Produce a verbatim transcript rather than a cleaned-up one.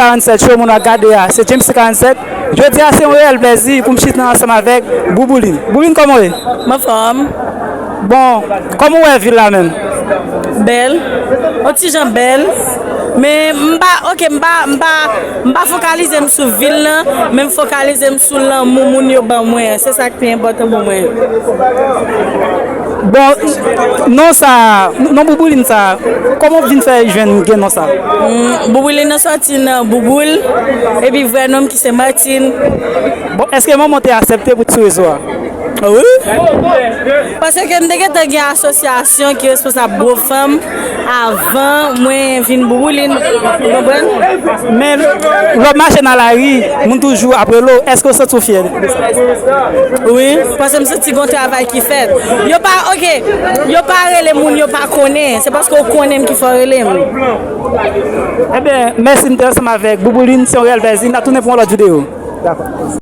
karannsèt Show, moun ap gade a, se James karannsèt. Jodi a, se yon reyèl plèzi pou m chita ansanm avèk Bouboulin. Bouboulin, kòman w ye? M anfòm. Bon, kòman w wè vil la menm? Bèl. Yon ti jan bèl. Men m pa, oke, m pa, m pa, m pa fokalize m sou vil lan, men m fokalize m sou lanmou moun yo ban mwen an. Se sa k pi enpòtan pou mwen. Bon, non sa, non Bouboulin sa, kòman w vin fè jwenn gen non sa? Mm, Bouboulin nan sòti nan Bouboul, epi vrè non m ki se Martine. Bon, èske manman w te aksepte pou t sou rezo a? Wi. Paske m te gentan gen asosyasyon ki responsab Gwo Fanm avan mwen vin Bouboulin. Ou konprann? Men lè w mache nan lari, moun toujou ap rele w. Èske w santi w fyè? Wi, paske m santi gon travay ki fèt. Yo pa, oke, yo pa rele moun yo pa konnen. Se paske w konnen m ki fè yo rele m. Ebyen, mèsi, m te ansanm avèk Bouboulin, se yon reyèl plèzi. N a tounen pou yon lòt videyo. Dakò.